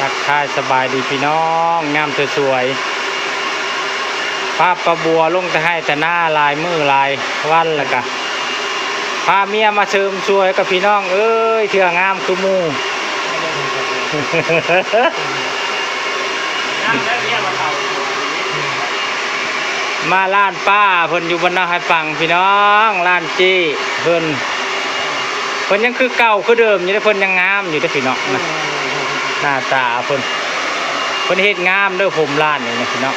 ທັກທາຍສະບາຍດີພີ່ນ້ອງ ຍາມສວຍໆ ພາປ້າບົວລົງແຕ່ໄຮ່ແຕ່ນາຫຼາຍມື້ຫຼາຍວັນ ແລ້ວກະພາເມຍມາເສີມສວຍກັບພີ່ນ້ອງເອີຍ ເທື່ອງາມຄືໝູ່. ມາຮ້ານປ້າເພິ່ນຢູ່ບ້ານນາໄຮປັງພີ່ນ້ອງ ຮ້ານເຈ້ເພິ່ນ ເພິ່ນຍັງຄືເກົ່າຄືເດີມຢູ່ເດ້ ເພິ່ນຍັງງາມຢູ່ເດ້ພີ່ນ້ອງນະ ໜ້າຕາເພິ່ນ ເພິ່ນເຮັດງາມເດີ ຜົມລ້ານນີ້ນະພີ່ນ້ອງ.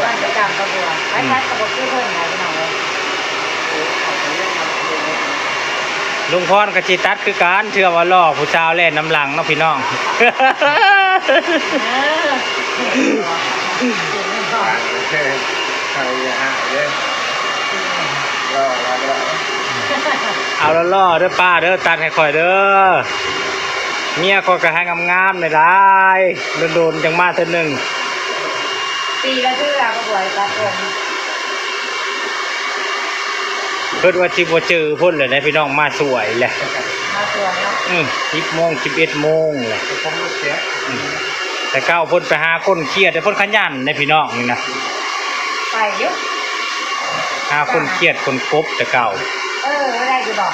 ຮ້ານປະຈຳກະບົວ ໄປໃສກະບໍ່ຄືເພິ່ນນະພີ່ນ້ອງເອີຍ. ລຸງພອນກະຊິຕັດຄືກັນ ເທື່ອວ່າຫຼໍ່ຜູ້ສາວແລ່ນນຳຫຼັງເນາະພີ່ນ້ອງ. ເອີ ເອົາຫຼໍ່ໆເດີປ້າເດີ ຕັດໃຫ້ຂ້ອຍເດີ ເມຍຂ້ອຍກະໃຫ້ງາມໆ ຫຼາຍໆ ດົນໆ ຈັ່ງມາເທື່ອໜຶ່ງ. ປີລະເທື່ອກະບໍ່ໄດ້ຕັດຜົມ ຄິດວ່າຊິບໍ່ເຈີພຸ້ນແຫຼະເດ້ພີ່ນ້ອງ ມາສວຍແຫຼະ ມາສວຍເນາະ. ອື ສິບໂມງ ສິບເອັດໂມງແຫຼະ. ອື ແຕ່ເກົ່າເພິ່ນໄປຫາຂົນຂຽດ ເພິ່ນຂະຫຍັນເດ້ພີ່ນ້ອງນີ້ນະ ໄປຢູ່ ຫາຂົນຂຽດຂົນກົບແຕ່ເກົ່າ. ເອີ ໄດ້ຢູ່ບໍ່?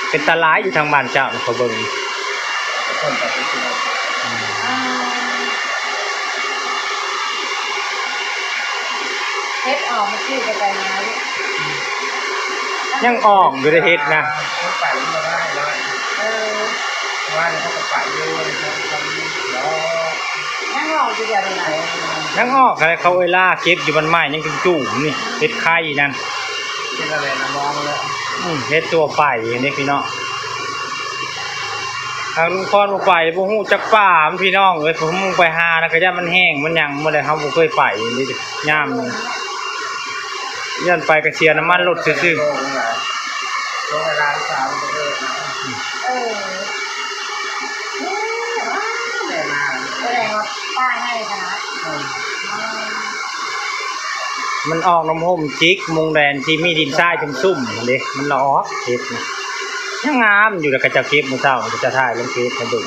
ເປັນຕາຫຼາຍຢູ່ທາງບ້ານເຈົ້າ ຂ້ອຍເບິ່ງ. ເຫັດອອກມື້ກີ້ກະໄປຫາຢູ່ ຍັງອອກຢູ່ເດ້ເຫັດນະ. ໄປບໍ່ໄດ້ເນາະ ເອີ ວານນີ້ເຂົາກະໄປຢູ່ ຍັງອອກຢູ່ດຽວນີ້ນະ ຍັງອອກ. ເຂົາເອີຍລາເກັບຢູ່ບ້ານໃໝ່ ຍັງຈຸ້ມໆ ນີ້ ເຫັດໄຂ່ນັ້ນ ເຫັດອະໄລນະ ມອງແລ້ວ ອື ເຫັດທົ່ວໄປເດ້ພີ່ນ້ອງ. ທາງລຸງພອນບໍ່ໄປ ບໍ່ຮູ້ຈັກປ່າມັນພີ່ນ້ອງເອີຍ ພວກມຶງໄປຫານະ ກະຢ້ານມັນແຫ້ງມັນຫຍັງໝົດແລ້ວ ເຮົາບໍ່ເຄີຍໄປເດ້ ຍາມນີ້ ຢ້ານໄປກະເສຍນ້ຳມັນລົດຊື່ໆ. ເອີ ສະແດງວ່າປ່າໃຫຍ່ຂະໜາດ ອື ມັນອອກນຳຮົ່ມຈິກມຸງແດນທີ່ມີດິນຊາຍຊຸ່ມໆ ຫັ້ນເດ້ ມັນລະອອກເຫັດນະ ຍັງງາມຢູ່. ແລ້ວເຂົາເຈົ້າເກັບມື້ເຊົ້າ ເຂົາເຈົ້າຖ່າຍລົງເຟສໃຫ້ເບິ່ງ.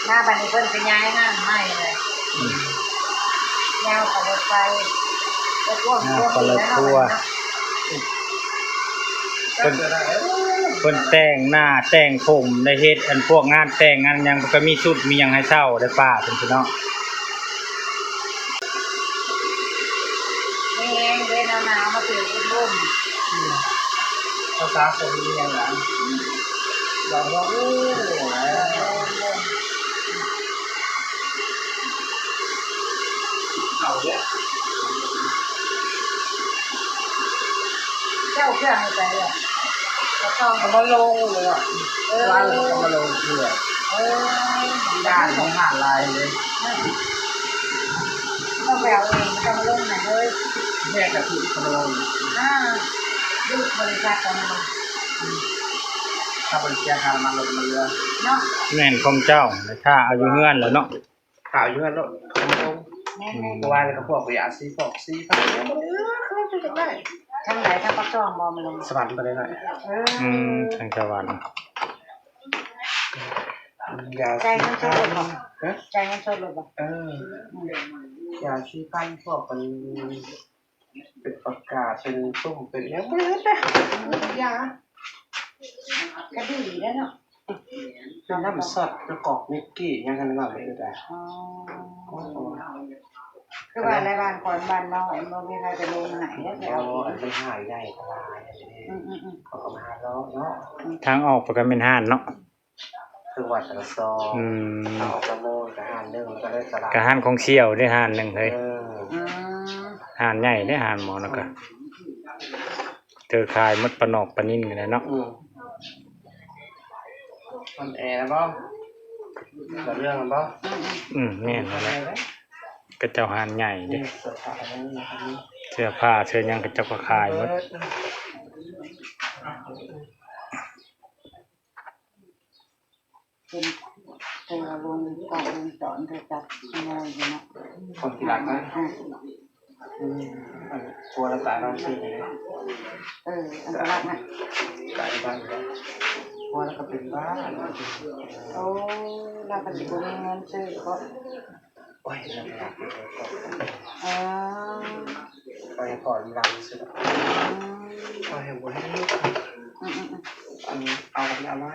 ມາບາດນີ້ເພິ່ນກະຍ້າຍງານໃໝ່ເລີຍ ອື ຍາວກວ່າລົດໄຟ ຍາວກວ່າລົດທົວ. ເພິ່ນ ເພິ່ນແຕ່ງໜ້າແຕ່ງຜົມ ໄດ້ເຮັດອັນພວກງານແຕ່ງງານຫຍັງ ເພິ່ນກະມີຊຸດມີຫຍັງໃຫ້ເຊົ່າໄດ້ປ້າເພິ່ນພີ່ນ້ອງ. ມີແຮງເດ້ ໜາວໆ ມາຖືກອຸດໜູນ ອືມ ພາສາຄົນມີຫຍັງຫຼາຍ ລອງເວົ້າ ໂອ້ ເຂົ້າເດ້. ເຈົ້າເຄື່ອງໃສ່ ເອົາມາລົງເລີຍ ເອີ ວາງເອົາມາລົງເທື່ອ ເອີ ດ້ານຂອງຫານລາຍເລີຍ ເອີ ຕ້ອງໄປເອົາເອງ ຕ້ອງລົງໃຫ້ເລີຍ ແຍກກະທິເອົາມາລົງ ອ່າ ຢູ່ບໍລິສັດເອົາມາລົງ ຖ້າບໍ່ໄດ້ເສຍຄ່ານ້ຳມັນລົດມັນເຫຼືອເນາະ ແມ່ນຂອງເຈົ້າ ຖ້າເອົາຢູ່ເຮືອນແລ້ວເນາະ. ຂາວຢູ່ຫັ້ນໂລດ ເອົາມາລົງ ແມ່ນໆ ເມື່ອວານນີ້ກະພວກຢາສີຟອກສີ ທາງໃດ ທາງປາກຊ່ອງບໍ່ມາລົງ ສະຫວັນໄປເລີຍ ເອີ ອືມ ທາງສະຫວັນ ຢາສີຟັນ ຈ່າຍເງິນສົດໂລດບໍ່ ຮະ ຈ່າຍເງິນສົດໂລດບໍ່ ເອີ ຢາສີຟັນພວກອັນ ເປັນປາກກາ ເປັນຕຸ້ມ ເປັນຫຍັງ ບໍ່ເຫັນເດ້ ຢາ ກະດີແລ້ວເນາະ ເປັນນ້ຳຊັອດ ກະກອກນິກກີ້ ຫຍັງຫັ້ນວ່າໄປເອີດ ອໍ ຄືວ່າໃນບ້ານກ່ອນບ້ານເຮົາ ອັນບໍ່ມີໃຜໄປລົງໃຫ້ ແລ້ວໄປເອົາ ອັນມັນຫາຍໃຫຍ່ຫຼາຍ ອືມໆໆ ເຂົາກະມາເນາະ ທາງອອກເພິ່ນກະແມ່ນຮ້ານເນາະ. ຄືວ່າແຕ່ລະຊອງ ອືມ ເອົາອອກຈາກໂມງກະຮ້ານໜຶ່ງ ກະໄດ້ຕະຫຼາດ ກະຮ້ານຂອງສ່ຽວເດ້ຮ້ານໜຶ່ງເຮີ້ຍ ເອີ ອືມ ຮ້ານໃຫຍ່ເດ້ຮ້ານໝໍນະກະ ເທີຂາຍໝົດປານອກປານິນກະໄດ້ເນາະ ອືມ ມັນແອແລ້ວບໍ່ ກະເລື່ອງແລ້ວບໍ່ ອືມ ແມ່ນແລ້ວ ກະເຈົ້າຮ້ານໃຫຍ່ເດ້ ເສື້ອຜ້າ ເສື້ອຫຍັງກະເຈົ້າກະຂາຍໝົດ. ເພິ່ນເອົາລົງກ້ອງວົງຈອນ ເພິ່ນຈັບຂະໂມຍຢູ່ເນາະ ຄົນທີ່ລັກນະ ອືມ ອືມ ອັນຜົວລະຕາຍຕອນສີ່ປີເດ້. ເອີ ອັນຕະລັກນະ ຕາຍບ້ານແລ້ວ ຜົວລະກະເປັນບ້າ. ໂອ້ ລະກະຊິບໍ່ມີເງິນຊື້ເບາະ? ໂອ້ຍ ລະບໍ່ຢາກເລີຍ. ເອີ ໄປຜ່ອນລຳຊື່ ອືມ ຂ້ອຍບໍ່ເຫັນລູກ. ອືມໆໆ ອັນ ເອົາກັນເອົາມາ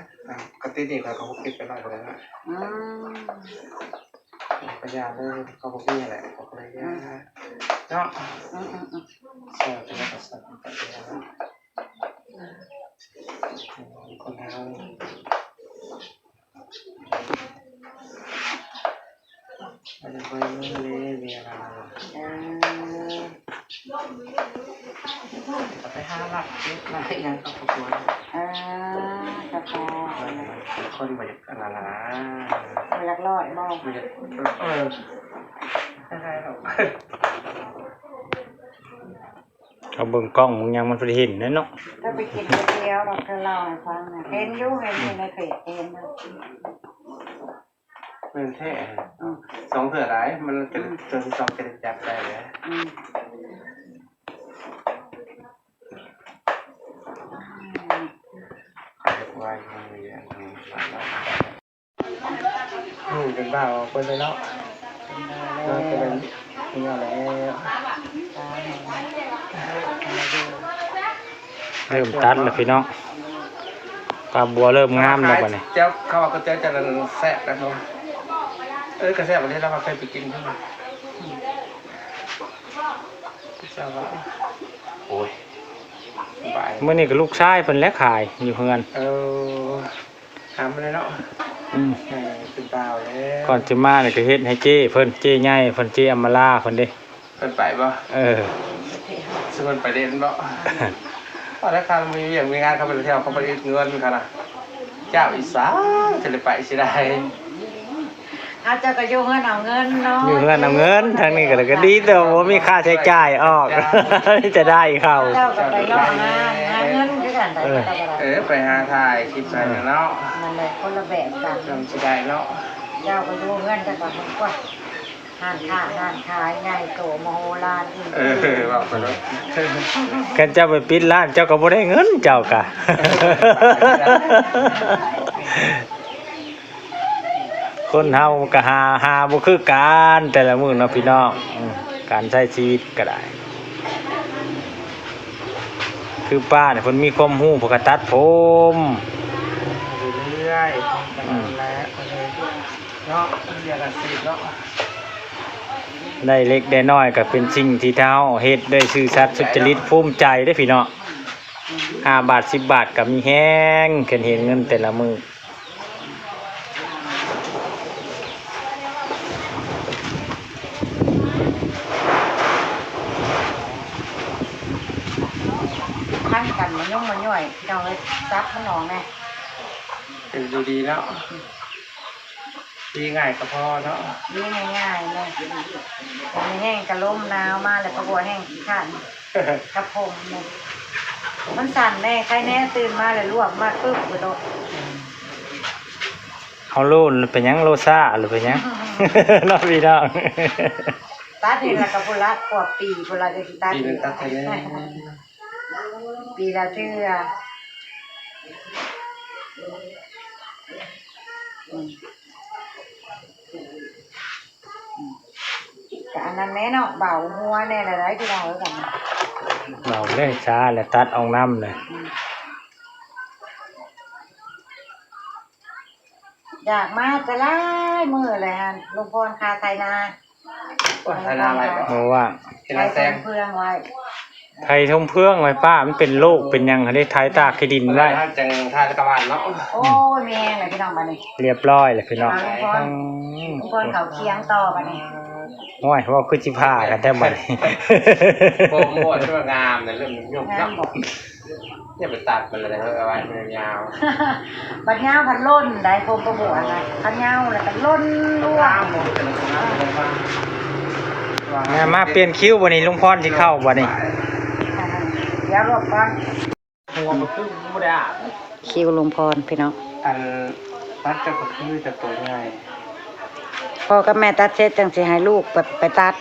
ກະຕິດນີ້ຂ້ອຍກະຫົກສິບແປດຮ້ອຍພຸ້ນແຫຼະ. ອືມ ກະຢ່າເລີຍ ເຂົາບໍ່ມີແຫຼະ ເຂົາກະເລີຍຢ່າ ອືມ ເນາະ. ອືມໆໆ ເອີ ເປັນກະສັດ ຄົນເຮົາ ມັນບໍ່ມີເວລາ ເອີ ກະໄປຫາລັກເກັບມາເຮັດຫຍັງກະບໍ່ຄວນ. ເອີ ກະພໍ ເອີ ຄົນບໍ່ຢາກອັນນັ້ນນະ ບໍ່ຢາກລອຍບໍ່? ບໍ່ຢາກ ເອີ ບໍ່ໄດ້ດອກ. ເຂົາເບິ່ງກ້ອງເບິ່ງຫຍັງມັນບໍ່ໄດ້ເຫັນແຫຼະເນາະ. ເຈົ້າໄປກິນກ໋ວຍຕຽວດອກ ເຈົ້າເລົ່າໃຫ້ຟັງນະ ເຫັນຢູ່ ເຫັນຢູ່ໃນເພຈ ເຫັນຢູ່. ແມ່ນແທ້ ອືມ ສອງເທື່ອຫຼາຍ ມັນເປັນ ອືມ ເທື່ອທີສອງຈະໄດ້ຈັບໄດ້ເລີຍ. ອືມ ອືມ ເປັນບ່າວເພິ່ນເລີຍເນາະ. ເປັນບ່າວແລ້ວ ເນາະ ເປັນເມຍແລ້ວ. ເລີ່ມຕັດແລ້ວພີ່ນ້ອງ ກາບບົວເລີ່ມງາມແລ້ວບາດນີ້. ເຈົ້າ ເຂົາວ່າກະເຈົ້າຈະແຊບແລ້ວເນາະ. ເອີ ກະແຊບ ອັນນີ້ລາວວ່າເຄີຍໄປກິນ. ໂອ້ຍ ມື້ນີ້ກະລູກຊາຍເພິ່ນແຫຼະຂາຍຢູ່ເຮືອນ. ເອີ ຖາມມາເລີຍເນາະ. ອືມ ເອີ ເປັນບ່າວແລ້ວ ກ່ອນຊິມານີ້ກະເຮັດໃຫ້ເຈ້ເພິ່ນ ເຈ້ໃຫຍ່ເພິ່ນ ເຈ້ອຳມາລາເພິ່ນເດ້. ເພິ່ນໄປບໍ່? ເອີ ຊິເພິ່ນໄປເດັ່ນບໍ່? ເອົາລະ ຄັນມີວຽກມີງານ ເຂົາໄປທ່ຽວ ເຂົາໄປເຮັດເງິນຫັ້ນນະ. ເຈົ້າອີສາ ຈະໄດ້ໄປຊິໄດ້. ເອົາ ເຈົ້າກະຢູ່ເຮືອນເອົາເງິນເນາະ ຢູ່ເຮືອນເອົາເງິນ ທາງນີ້ກະ ກະດີ ແຕ່ວ່າບໍ່ມີຄ່າໃຊ້ຈ່າຍອອກ ເຈົ້າ ມີແຕ່ໄດ້ເຂົ້າ. ເຈົ້າກະໄປເລາະຫາ ຫາເງິນຄືກັນ. ເອີ ເອີ ໄປຫາຖ່າຍຄລິບໃສ່ເນາະ ນັ້ນແຫຼະ ຄົນລະແບບກັນ ຈັ່ງຊິໄດ້ເນາະ. ເຈົ້າກະຢູ່ເຮືອນ ເຈົ້າກະກວ້າງ ຮ້ານຄ້າຮ້ານຂາຍໃຫຍ່ໂຕມະໂຫລານ. ເອີ ເວົ້າໄປໂລດ ຄັນເຈົ້າໄປປິດຮ້ານ ເຈົ້າກະບໍ່ໄດ້ເງິນ ເຈົ້າກະ ຄົນເຮົາກະຫາ ຫາບໍ່ຄືກັນແຕ່ລະມື້ເນາະພີ່ນ້ອງ. ອືມ ການໃຊ້ຊີວິດກະໄດ້ ຄືປ້ານີ້ເພິ່ນມີຄວາມຮູ້ ເພິ່ນກະຕັດຜົມ ເລື້ອຍໆ ອືມ ເນາະ ເລື່ອງອາຊີບເນາະ ໄດ້ເລັກໄດ້ນ້ອຍກະເປັນສິ່ງທີ່ເຮົາເຮັດດ້ວຍຊື່ສັດສຸດຈະລິດ ພູມໃຈເດ້ພີ່ນ້ອງ. ຫ້າບາດ ສິບບາດກະມີແຮງ ຄັນເຫັນເງິນແຕ່ລະມື້. ພັນກັນມາຍົງມາຍ່ອຍ ພີ່ນ້ອງເອີຍ ຈັບມັນອອກແນ່. ເປັນຢູ່ດີເນາະ ດີງ່າຍກະພໍເນາະ ດີງ່າຍໆເນາະ. ມີແຮງກະລົມໜາວມາແລ້ວ ກະບໍ່ແຮງຂີ້ຄ້ານ ກະຜົມນີ້ ມັນສັ້ນແນ່ ໄຄແນ່ ຕື່ນມາແລ້ວລວບມາປຶບໂລດ. ເຮົາໂລນເປັນຫຍັງ ໂລຊ້າຫຼືເປັນຫຍັງ ເນາະພີ່ນ້ອງ. ຕັດນີ້ລະກະພຸ້ນລະ ກວ່າປີພຸ້ນລະ ຈັ່ງຊິຕັດອີກ ປີໜຶ່ງຕັດເທື່ອ ປີລະເທື່ອ. ອືມ ກະອັນນັ້ນແນ່ເນາະ ເບົາຫົວແນ່ລະໄດ໋ ພີ່ນ້ອງເອີຍ. ເບົາເລີຍ ຊ້າແລ້ວຕັດອອກນຳເລີຍ. ອືມ ຢາກມາແຕ່ຫຼາຍມື້ແລ້ວ ລຸງພອນຄາໄຖນາ. ໂອ້ຍ ໄຖນາໄວ້ບໍ່? ບໍ່ວ່າງ ໄຖຖົມເພື່ອງໄວ້ ໄຖຖົມເພື່ອງໄວ້ ປ້າ ມັນເປັນໂລກເປັນຫຍັງຫັ້ນເດ້ ໄຖຕາກຂີ້ດິນໄວ້ ຈັ່ງຖ່າຍແລ້ວກະຫວ່ານເນາະ. ໂອ້ຍ ມີແຮງແລ້ວພີ່ນ້ອງບາດນີ້ ລຽບຮ້ອຍແລ້ວພີ່ນ້ອງ. ລຸງພອນ ອືມ ລຸງພອນເຂົ້າຄຽງຕໍ່ບາດນີ້. ໂອ້ຍ ເວົ້າຄືຊິພາກັນແທ້ບາດນີ້ ໂອ້ ມ່ວນ ງາມນະ ເລີ່ມຫຍຸ້ງເນາະ. ຢ່າໄປຕັດມັນເລີຍເຮີ້ຍ ເອົາໄວ້ມັນຍາວ. ບັດຍາວພັດຫຼົ່ນໄດ໋ ຜົມປາບົວນະ ຄັນຍາວແລ້ວກະຫຼົ່ນລ່ວງ. ມາ ມາປ່ຽນຄິວບາດນີ້ ລຸງພອນຊິເຂົ້າບາດນີ້. ດຽວລົບກ່ອນ ຫົວມັນຄືບໍ່ໄດ້ອາບ. ຄິວລຸງພອນພີ່ນ້ອງ ອັນຕັດເຈົ້າກະຄືຈະໂຕໃຫຍ່. ພໍ່ກັບແມ່ຕັດເສັດຈັ່ງຊິໃຫ້ລູກໄປ ໄປຕັດ.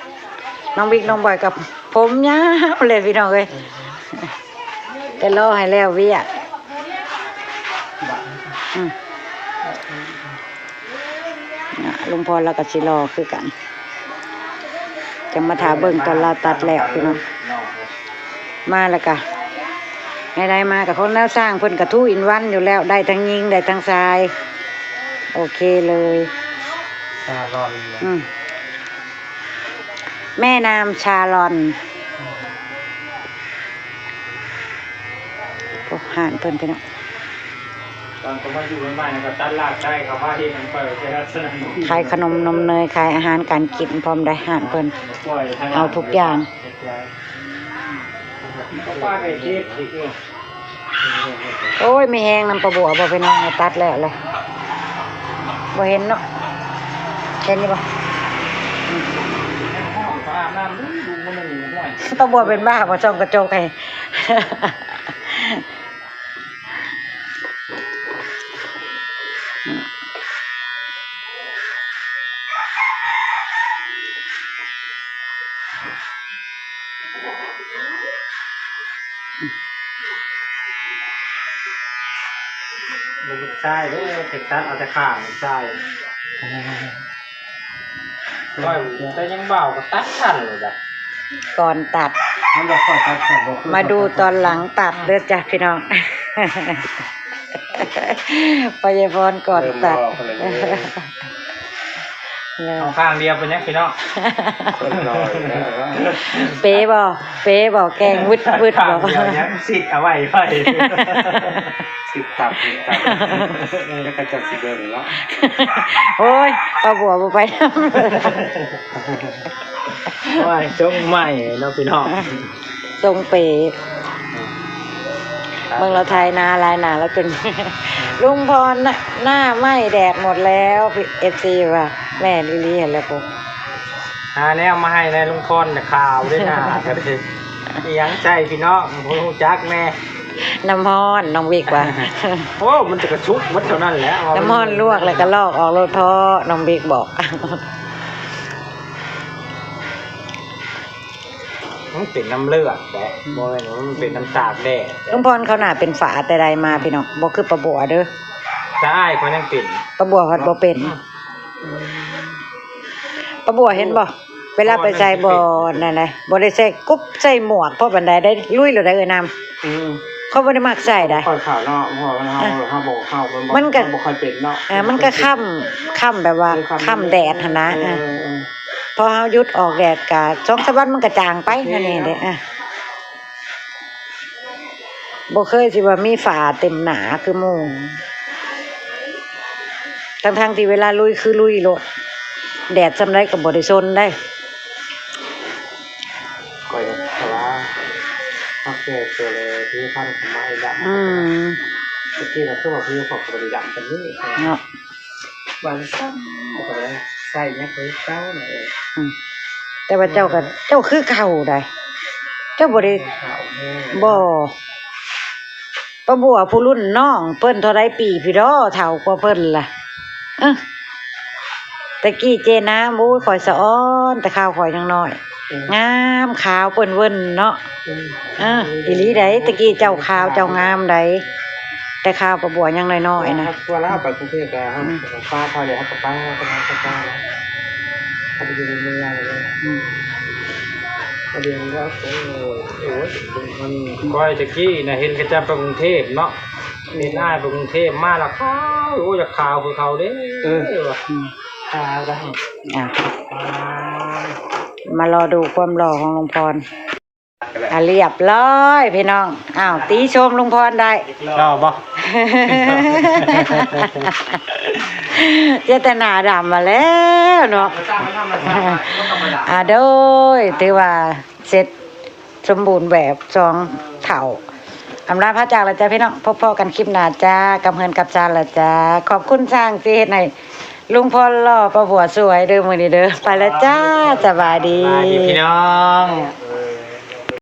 ນ້ອງວິກ ນ້ອງບອຍກັບ ຜົມຍາວເລີຍພີ່ນ້ອງເອີຍ ແຕ່ລໍໃຫ້ແລ້ວວຽກ. ອືມ ລຸງພອນລາວກໍຊິລໍຄືກັນ ຈັ່ງມາຖ້າເບິ່ງຕອນລາວຕັດແລ້ວພີ່ນ້ອງ. ມາແລ້ວກະ ໃດໆມາກະຄົນລາວສ້າງເພິ່ນກະທູອິນວັນຢູ່ແລ້ວ ໄດ້ທັງຍິງໄດ້ທັງຊາຍ ໂອເຄເລີຍ ຊາລອນ ອືມ ແມ່ນ້ຳຊາລອນ ໂອ້ ຮ້ານເພິ່ນພີ່ນ້ອງ ຕອນເຂົາມາຢູ່ໃໝ່ໆ ນະ ກໍຕັດລາກໄດ້ ເຂົາມາເຮັດໃຫ້ຂ້ອຍແຕ່ລັກສະນະ ຂາຍຂະໜົມນົມເນີຍ ຂາຍອາຫານການກິນພ້ອມໄດ໋ ຮ້ານເພິ່ນເອົາທຸກຢ່າງ. ໂອ້ຍ ມີແຮງນຳປາບົວບໍ່ພີ່ນ້ອງ ຕັດແລ້ວແຫຼະ ບໍ່ເຫັນເນາະ ເຫັນຢູ່ບໍ່? ປາບົວເປັນບ້າບໍ່ ສ່ອງກະຈົກໃຫ້. ລູກຊາຍເດີ ເປັນຕັດເອົາແຕ່ຂ້າງລູກຊາຍ ແຕ່ຍັງເບົາກໍຕັດທັນເລີຍໄດ໋. ກ່ອນຕັດ ມັນບໍ່ຄ່ອຍຕັດ ບໍ່ຄື ມາດູຕອນຫຼັງຕັດເດີຈ້າພີ່ນ້ອງ ພໍ່ໃຫຍ່ພອນກ່ອນຕັດ ເອົາຂ້າງດຽວເປັນຫຍັງພີ່ນ້ອງ ເປບໍ່ ເປບໍ່ ແກງວຶດໆບໍ່ ຂ້າງດຽວຍັງຊິດເອົາໄວ້ໄວ້ ຊິດຕັບ ຊິດຕັບ ແລ້ວເຂົາເຈົ້າຊິເບິ່ງເນາະ ໂອ້ຍ ປາບົວບໍ່ໄປນຳ. ໂອ້ຍ ຊົງໃໝ່ເນາະພີ່ນ້ອງ ຊົງເປ ເບິ່ງລາວໄຖນາຫຼາຍໜ້າລາວຈົນ ລຸງພອນ ໜ້າໄໝ້ແດດໝົດແລ້ວ ເອັຟຊີ ວ່າ ແມ່ນອີ່ຫຼີຫັ້ນແຫຼະພຸ້ນ ຫາແນວມາໃຫ້ແດ່ລຸງພອນ ຂາວເດ້ໜ້າກໍເດ້ ອີ່ຫຍັງໃສ່ພີ່ນ້ອງ ບໍ່ຮູ້ຈັກແດ່ ນ້ຳຮ້ອນ ນ້ອງວິກວ່າ ໂອ້ ມັນຈະກະຊຸກໝົດເທົ່ານັ້ນແຫຼະ ນ້ຳຮ້ອນລວກແລ້ວກໍລອກອອກໂລດເພາະ ນ້ອງວິກບອກ. ມັນເປັນນ້ຳເລືອດແຫຼະ ບໍ່ແມ່ນວ່າມັນເປັນນ້ຳຕາກແດ່. ລຸງພອນເຂົາໜ້າເປັນຝາແຕ່ໃດມາພີ່ນ້ອງ ບໍ່ຄືປາບົວເດີ ແຕ່ອ້າຍຂ້ອຍຍັງເປັນ ປາບົວພັດບໍ່ເປັນ. ປາບົວເຫັນບໍ່ ເວລາໄປໃສ່ບໍ່ນັ້ນນະ ບໍ່ໄດ້ໃສ່ກຸບໃສ່ໝວກພໍປານໃດໄດ໋ ລຸຍໂລດໄດ໋ເອື້ອຍນຳ. ເອີ ຂ້ອຍບໍ່ໄດ້ມັກໃສ່ໃດ໋ ຂ້ອຍຂາວເນາະ ເພາະວ່າເຮົາ ເຮົາບໍ່ ເຮົາມັນກໍບໍ່ຄ່ອຍເປັນເນາະ ເອີ ມັນກໍຄ້ຳ ຄ້ຳແບບວ່າ ເອີ ຄ້ຳແດດຫັ້ນນະ ເອີ ເອີ ເອີ ພໍເຮົາຢຸດອອກແດດກະສອງສາມວັນມັນກະຈາງໄປ ໂອເຄ ຫັ້ນນີ້ເດ້ ເນາະ ອ່າ ບໍ່ເຄີຍຊິວ່າມີຝາເຕັມໜ້າຄືໝູ່ ທັງໆທີ່ເວລາລຸຍຄືລຸຍໂລດ ແດດສ່ຳໃດກໍບໍ່ໄດ້ສົນໃດ໋. ຂ້ອຍກໍວ່າ ຮັກແຕ່ໂຕແລ ຜິວພັນຂອງໄມ້ດຳ ອືມ ຕະກີ້ນະ ຄືວ່າຜິວຂ້ອຍກໍບໍ່ໄດ້ດຳປານນີ້ເນາະ. ວ່າຊັ້ນ ໃສ່ຍັງຄືເກົ່ານັ້ນເອງ ອືມ ແຕ່ວ່າເຈົ້າກໍ ເຈົ້າຄືເກົ່າໃດ໋ ເຈົ້າບໍ່ໄດ້ ບໍ່ ປາບົວຜູ້ລຸ້ນນ້ອງເພິ່ນເທົ່າໃດປີພຸ້ນເດາະ ເຖົ້າກວ່າເພິ່ນລະ ເອີ ແຕ່ກີ້ເຈນາ ໂອ້ຍ ຂ້ອຍສະອອນ ແຕ່ຄາວຂ້ອຍຍັງນ້ອຍ ອືມ ງາມຂາວເປີ້ນເວີ້ນເນາະ ອືມ ເອີ ອີ່ຫຼີໃດ໋ ແຕ່ກີ້ເຈົ້າຂາວເຈົ້າງາມໃດ໋ ແຕ່ຄາວປາບົວຍັງນ້ອຍໆນະ ເວລາໄປກຸງເທບກໍ ອືມ ປ້າເຂົາເລີຍ ເຮົາກໍປ້າ ເຮົາກໍປ້າ ເຮົາໄປຢູ່ໃນເມືອງເລີຍ ອືມ ດຽວນີ້ກໍ ໂອ້ຍ ໂອ້ຍ ມັນ ຂ້ອຍແຕ່ກີ້ນະ ເຫັນເຂົາເຈົ້າໄປກຸງເທບເນາະ ເຫັນອ້າຍໄປກຸງເທບມາລະຂາວ ໂອ້ຍ ຢາກຂາວຄືເຂົາເດ້ ເອີ ວ່າ ອືມ ອ່າ ມາລໍດູຄວາມຫຼໍ່ຂອງລຸງພອນ ອ່າ ລຽບຮ້ອຍພີ່ນ້ອງ ອ້າວ ຕິຊົມລຸງພອນໄດ້ ລໍບໍ່ ເຈດຕະໜາດຳມາແລ້ວເນາະ ອ່າ ໂດຍ ຖືວ່າເສັດ ສົມບູນແບບສອງເຖົ້າ ອຳລາພາຈາກແລ້ວຈ້າພີ່ນ້ອງ ພົບພໍ້ກັນຄລິບໜ້າຈ້າ ກັບເຮືອນກັບຊານແລ້ວຈ້າ ຂອບຄຸນຊ່າງທີ່ເຮັດໃຫ້ລຸງພອນຫຼໍ່ ປ້າບົວສວຍເດີ ມື້ນີ້ເດີ ໄປແລ້ວຈ້າ ສະບາຍດີ ສະບາຍດີພີ່ນ້ອງ.